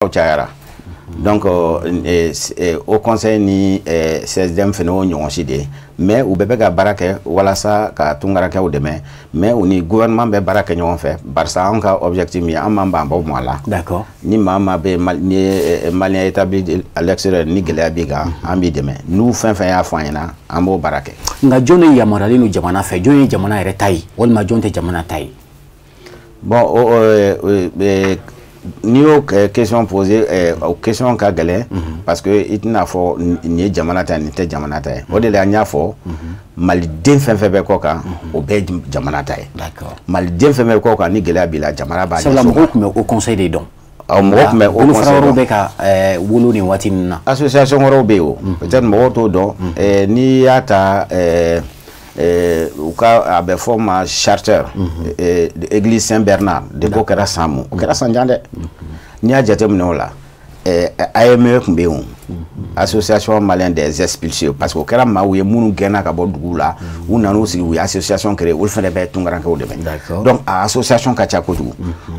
Cayara. Donc Haut Conseil ni CSDM fɛnɛ, o ɲɔgɔn si de ye, mais u bɛɛ bɛ ka baara kɛ walasa ka tunkarakɛw dɛmɛ, mais u ni gouvernement bɛ baara kɛ ɲɔgɔn fɛ, barisa anw ka objectif min ye, an m'an ban bɔ mɔ a la. Ni maa maa bɛ yen, ni ye Malien établi à l'extérieur, ni gɛlɛya b'i kan, an b'i dɛmɛ. N'u fɛn fɛn y'a fɔ an ɲɛna, an b'o baara kɛ. Nka jɔn de yamaruyalen don jamana fɛ? Jɔn ye jamana yɛrɛ ta ye, walima jɔn tɛ jamana ta ye? Bon, n'i y'o question posé, o question ka gɛlɛn, parce que i tɛna fɔ nin ye jamana ta ye, nin tɛ jamana ta ye. O de la an y'a fɔ, Maliden fɛn fɛn bɛ kɔ kan, o bɛɛ ye jamana ta ye. Maliden fɛn fɛn bɛ kɔ kan, ni gɛlɛya b'i la, jamana b'a Sabula mɔgɔw tun bɛ Haut Conseil de dɔn. Ɔ, mɔgɔw tun bɛ Haut Conseil dɔn. Wɛrɛw bɛ ka wolo nin waati ninnu na. Association wɛrɛw bɛ yen o, peut-être mɔgɔw t'o dɔn. N'i y'a ta, u ka a bɛ fɔ o ma charter église Saint Bernard de ko kɛra san mun, o kɛra san jan dɛ. N'i y'a jateminɛ o la, AME tun bɛ yen o, Association malienne des expulsés, parce que o kɛra maaw ye minnu gɛnna ka bɔ dugu la, u nan'u sigi, u ye association créer, olu fana bɛ tunkarankew dɛmɛ. Donc a association ka ca kojugu.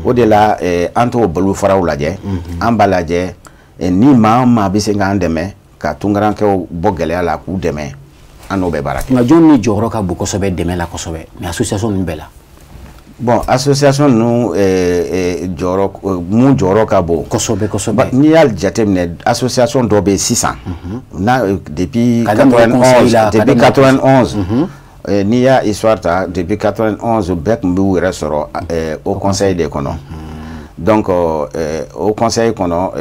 O de la an t'o bolofaraw lajɛ, an b'a lajɛ ni maa o maa bɛ se k'an dɛmɛ ka tunkarankew bɔ gɛlɛya la, k'u dɛmɛ, an n'o bɛ baara kɛ. Nka jɔn ni jɔyɔrɔ ka bon kosɛbɛ dɛmɛ la kosɛbɛ ni association ninnu bɛɛ la? Bon, association ninnu jɔyɔrɔ, mun jɔyɔrɔ ka bon? Kosɛbɛ kosɛbɛ. N'i y'a jateminɛ, association dɔ bɛ yen sisan n'a depuis 91, depuis 91, n'i y'a histoire ta, depuis 91, bɛɛ tun b'u yɛrɛ sɔrɔ Haut Conseil de kɔnɔ. Donc Haut Conseil kɔnɔ,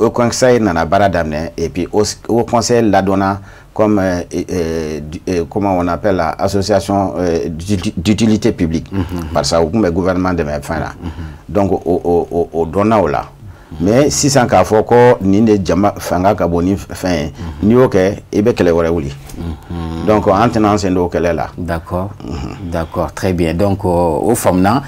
Haut Conseil nana baara daminɛ, et puis Haut Conseil ladɔnna comme comment on appelle la association d'utilité publique, parce que u tun bɛ gouvernement dɛmɛ fɛn na. Donc o dɔnna o la. Mais sisan, k'a fɔ ko nin de jama fanga ka bon ni fɛn ye, n'i y'o kɛ, i bɛ kɛlɛ wɛrɛ wuli. Donc an tɛna an sen don o kɛlɛ la. D'accord, très bien. Donc o faamuna.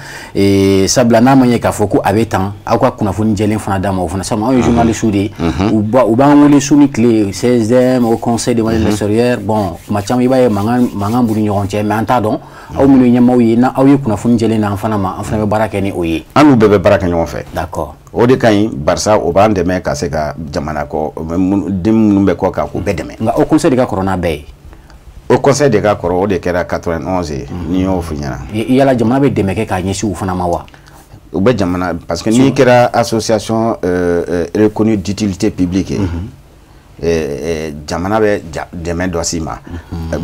Sabula n'a ma ɲɛ k'a fɔ ko a bɛ tan, aw ka kunnafoni jɛlen fana d'a ma, o fana sabu anw ye journaliste de ye, u b'an wele su ni tile, CSDM, Haut Conseil des Maliens de l'extérieur. Bon, tuma caman i b'a ye mankan mankan b'u ni ɲɔgɔn cɛ, mais an t'a dɔn aw minnu ye ɲɛmaaw ye, n'aw ye kunnafoni jɛlen d'an fana ma, an fana bɛ baara kɛ ni o ye. An n'u bɛɛ bɛ baara kɛ ɲɔgɔn fɛ. O de ka ɲi, barisa o b'an dɛmɛ ka se ka jamana kɔ den minnu bɛ kɔ kan, k'u bɛɛ dɛmɛ. Nka Haut Conseil de ka kɔrɔ n'a bɛɛ ye. Haut Conseil de ka kɔrɔ, o de kɛra 91 ye, n'i y'o f'i ɲɛna. Yala jamana bɛ dɛmɛ kɛ k'a ɲɛsin u fana ma wa? U bɛ jamana, parce que n'i kɛra association reconnue d'utilité publique ye, jamana bɛ dɛmɛ dɔ s'i ma,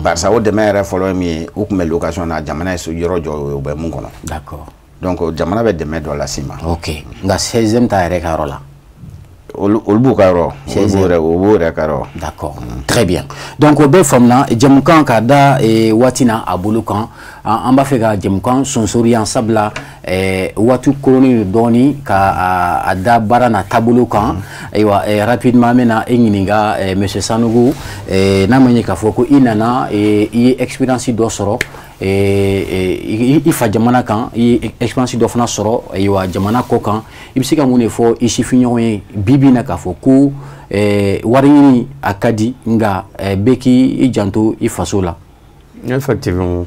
barisa o dɛmɛ yɛrɛ fɔlɔ ye min ye, u tun bɛ location na, jamana ye yɔrɔ jɔ u bɛ mun kɔnɔ. Donc jamana bɛ dɛmɛ dɔ las'i ma. Ok, nka CSDM ta yɛrɛ ka yɔrɔ la? Olu b'u ka yɔrɔ, olu b'u yɛrɛ, o b'u yɛrɛ ka yɔrɔ. D'accord, très bien. Donc o bɛɛ faamuna. Jɛmukan ka da waati na a bolo kan, an b'a fɛ ka jɛmukan sonsori yan, sabula waati koronnen don dɔɔni ka a da baara n'a taabolo kan. Ayiwa, rapidement, an bɛna e ɲininka, monsieur Sanogo, n'a ma ɲɛ k'a fɔ ko i nana, i ye expérience dɔ sɔrɔ i fa jamana kan, i ye expérience dɔ fana sɔrɔ, ayiwa, jamana kɔ kan, i bɛ se ka mun de fɔ i sifinɲɔgɔn ye bi bi in na, k'a fɔ ko wari ɲini a ka di, nka bɛɛ k'i janto i faso la? Effectivement.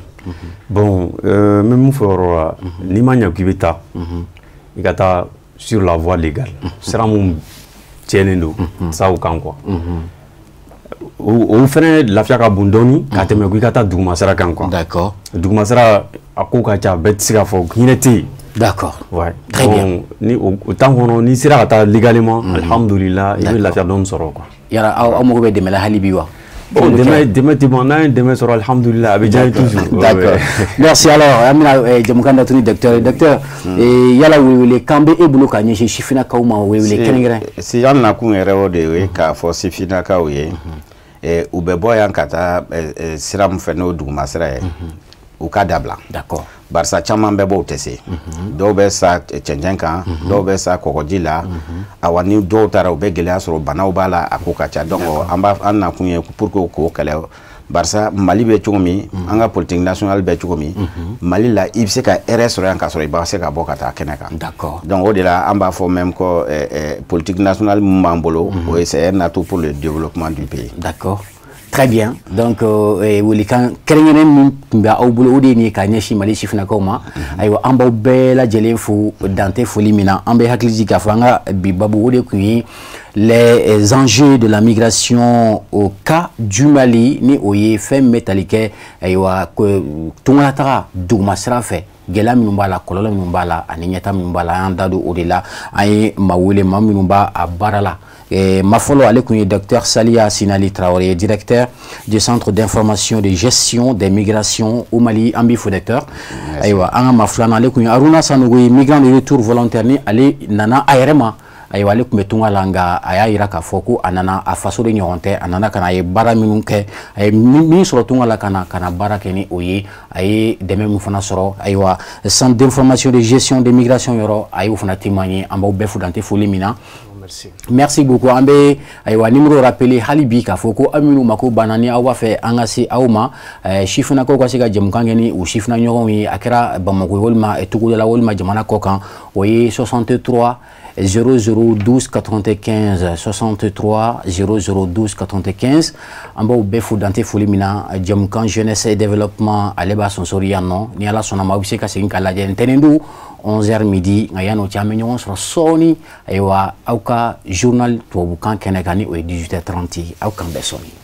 Bon, n bɛ mun fɔ yɔrɔ la, n'i ma ɲɛ k'i bɛ taa, i ka taa sur la voie légale. Sira mun tiɲɛnen don, siraw kan quoi. O fɛnɛ lafiya ka bon dɔɔni ka tɛmɛ ko i ka taa duguma sira kan quoi. Duguma sira, a ko ka ca, bɛɛ tɛ se k'a fɔ, hinɛ tɛ yen. Ouais. Très bien. Ni o temps kɔnɔ, n'i sera ka taa légalement, alhamdulillah, i bɛ lafiya dɔɔni sɔrɔ quoi. Yala aw mago bɛ dɛmɛ la hali bi wa? Bon, dɛmɛ tɛ ban, n'an ye dɛmɛ sɔrɔ, alhamdulillah, a bɛ diya n ye toujours. D'accord. Merci. Alors, an bɛna jɛmukan datugu ni docteur ye. Docteur, yala welewele kan bɛ e bolo ka ɲɛsin sifinnakaw ma, welewele kɛrɛnkɛrɛn? Si an nakun yɛrɛ, o de ye k'a fɔ sifinnakaw ye, u bɛ bɔ yan ka taa sira min fɛ, n'o ye duguma sira ye, u ka dabila. Barisa caman bɛ bɔ, u tɛ se. Dɔw bɛ sa cɛncɛn kan, dɔw bɛ sa kɔgɔji la. Awa, ni dɔw taara, u bɛ gɛlɛya sɔrɔ, banaw b'a la, a ko ka ca. Donc an b'a, an nakun ye pour que k'o kɛlɛ, barisa Mali bɛ cogo min, an ka politique nationale bɛ cogo min, Mali la, i bɛ se ka hɛrɛ sɔrɔ yan ka sɔrɔ i b'a se ka bɔ ka taa kɛnɛ kan. Donc o de la an b'a fɔ même ko politique nationale min b'an bolo, o ye c'est un atout pour le développement du pays. D'accord. Très bien. Donc welekan kɛrɛnkɛrɛn min tun bɛ aw bolo, o de ye nin ye k'a ɲɛsin Mali sifinnakaw ma. Ayiwa, an b'aw bɛɛ lajɛlen fo dante foli min na. An bɛ hakili jigin k'a fɔ an ka bi babu, o de tun ye les enjeux de la migration au cas du Mali, ni o ye fɛn min bɛ tali kɛ, ayiwa, tungalataga duguma sira fɛ, gɛlɛya minnu b'a la, kɔlɔlɔ minnu b'a la ani ɲɛta minnu b'a la. An y'an da don o de la. An ye maa wele, maa minnu b'a a baara la. Ma fɔlɔ, ale tun ye docteur Salia Sinali Traoré, directeur du centre d'information de gestion des migrations au Mali. An b'i fo, docteur. Ayiwa, an ka maa filanan, ale tun ye Haruna Sanogo ye, migrant de retour volontaire, ni ale nana a yɛrɛ ma. Ayiwa, ale tun bɛ tunga la, nka a y'a yira k'a fɔ ko a nana a faso de ɲɔgɔn tɛ. A nana ka na, a ye baara minnu kɛ, a ye min sɔrɔ tunga la, ka na baara kɛ ni o ye. A ye dɛmɛ min fana sɔrɔ, ayiwa, centre d'information de gestion des migrations yɔrɔ, a y'o fana témoigner. An b'aw bɛɛ fo dante foli min na. Merci. Merci beaucoup. An bɛ, ayiwa, numéro rappeler hali bi k'a fɔ ko aw minnu mako banna, ni aw b'a fɛ an ka se aw ma, sifinnakaw ka se ka jɛmukan kɛ ni u sifinna ɲɔgɔnw ye, a kɛra Bamakɔ walima togoda la walima jamana kɔ kan, o ye 63 00 12 95, 63 00 12 95. An b'aw bɛɛ fo dante foli min na. Jɛmukan jeunesse et développement, ale b'a sonsori yan nɔ. Ni Ala sɔnna ma, aw bɛ se ka segin k'a lajɛ ntɛnɛn don 11h midi. Nka yan'o cɛ, an bɛ ɲɔgɔn sɔrɔ sɔɔni, ayiwa, aw ka journal tubabukan kɛnɛ kan, ni o ye 18h30. Aw kan bɛn sɔɔni.